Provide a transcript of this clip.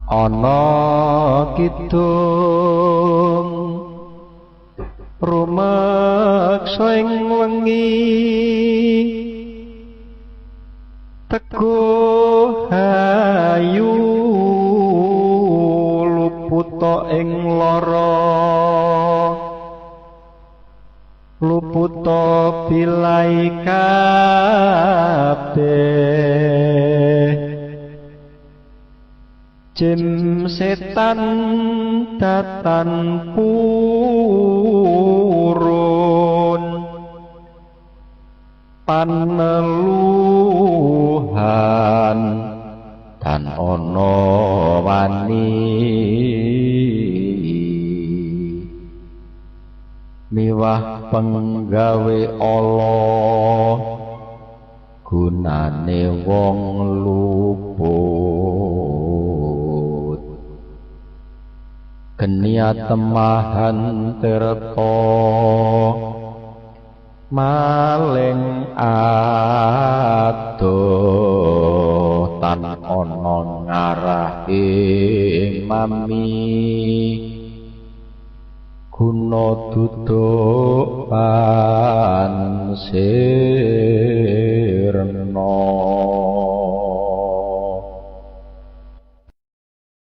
Ana kidung rumeksa ing wengi, teguh hayu luputa ing lara, luputa bilai kabeh. Jim setan datan purun, paneluhan dan ana wani, miwah penggawe Allah gunane wong luput. Genia temahan tirta maling adoh, tan ana ngarahe mami, guna duduk pansir.